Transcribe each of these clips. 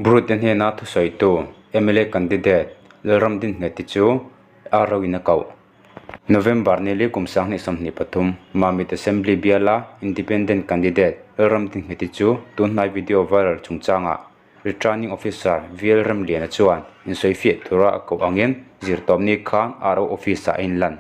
Bru te hnena thusawitu mla candidate Lalramdinhneti chu RO in a koh. November ni li kum 2023 Mamit Assembly biala Independent candidate Lalramdinhneti chu tunhnai video viral chungchangah Returning Officer VL Remliana chuan insawifiah tura a koh angin zirtawpni khan RO office ah a inlan.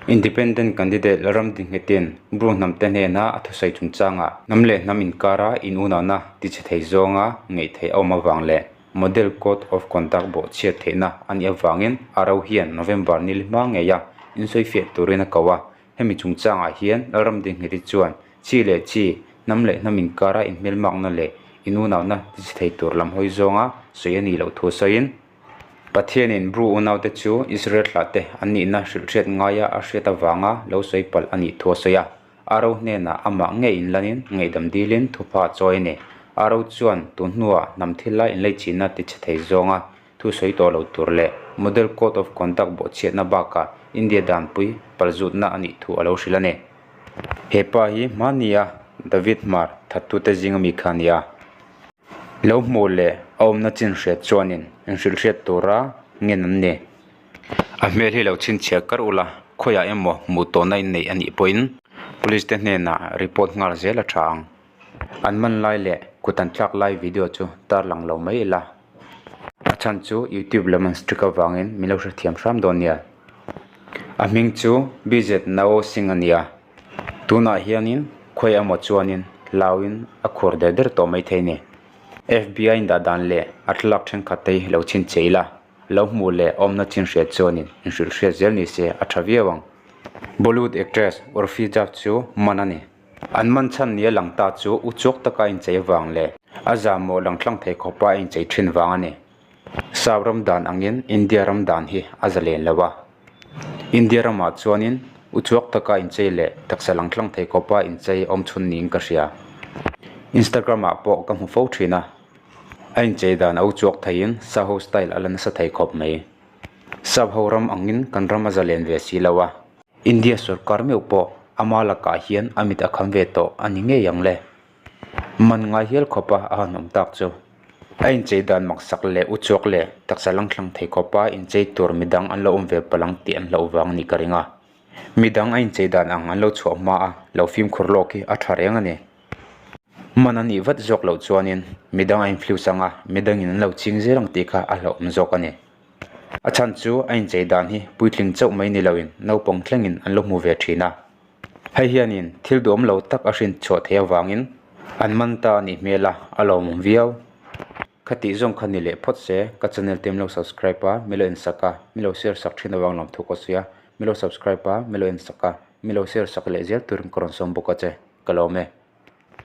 Independent candidate Lalramdinghetin Bru hnamte hnena a thusawi chungchangah hnam leh hnam inkara inunahna tichhe thei zawnga ngaih theih a awm avang leh Model Code of Conduct bawhchhiat theihna a nih avangin a ro hian November ni li hma ngeia insawifiah turin a ko a. Hemi chungchangah hian Lalramdingheti chuan chi leh chi, hnam leh hnam inkara inhmelmakna leh inunahna tichhe thei tur lam hawi zawnga sawi a nih loh thu sawiin, Pathianin Bru unaute chu Israel hlahte an nihna hrilhhriat ngaia a hriat avanga lo sawi palh a nih thu a sawi a. Aro hnenah amah ngei inlanin ngaihdam dilin thupha a chawi a ni. Aro chuan tun hnuah hnam thil lai inleichihna tichhe thei zawnga thu sawi tawh lo tur leh Model Code of Conduct bawhchhiatna bakah India danpui palzutna a nih thu a lo hrilh a ni. He pa hi hmania David Hmar thattute zinga mi kha a ni a. Lo hmuh leh a awmna chin hriat chuanin inhrilh hriat tura ngen an ni. A hmel hi lo chhinchhiah kar ula, khawiah emaw hmuh tawhna inneih a nih pawhin Police te hnenah report nghal zel a tha ang. An man lai leh kut an tlak lai video chu tarlang lo mai ila. A chhan chu YouTube lam an strict avangin min lo hrethiam hram dawn nia. A hming chu BZ Nao Singh a nia. Tunah hianin khawi emaw chuanin hlauin a khur der der tawh mai thei ni. FBI in dah dan leh a thlalak thenkhat te hi lo chhinchhe ila, lo hmuh leh awmna chin hriat chuanin inhrilh hriat zel ni se a tha viau ang. Bollywood actress Urfi Jaf chu man a ni. An man chhan nia lang ta chu uchuak taka a inchei vang leh a zahmawh lang tlang thei khawpa a inchei thin vang a ni. Sap ram dan angin India ram dan hi a zalen lo a. India ramah chuanin uchuak taka inchei leh taksa lang tlang thei khawpa inchei awm chhun niin ka hria. Instagram ah pawh ka hmu fo thin a, a inchei dan a uchuak theiin sa ho style a la nasa thei khawp mai. Sap ho ram angin kan ram a zalen ve si lo a. India sorkar meuh pawh ama lakah hian a mit a kham ve tawh a ni ngei ang le. Man ngai hial khawpa a han awm tak chu. A inchei dan maksak leh uchuak leh taksa langthlang thei khawpa inchei tur midang an lo awm ve palang tih an hlauh vang a nih ka ring a. Midang a inchei dan ang an lo chhuah hma a lo fimkhur lawk hi a tha reng a ni. Man a nih vat zawk loh chuanin midang a influence ang a, midangin an lo ching zel ang tih kha a hlauhawm zawk a ni. A chhan chu a inchei dan hi puitling chauh mai ni loin naupang thlengin an lo hmu ve thin a. Hei hianin thil duhawm lo tak a hrin chhuah theih avangin an man ta a nih hmel a, a lawmawm viau. Khatih zawng kha ni leh phawt se, ka channel te milo subscribe a, milo en sak a, milo share sak thin avang lawm thu ka sawi a, milo subscribe a, milo en sak a, milo share sak leh zel turin ka rawn sawm bawk a che, ka lawm e.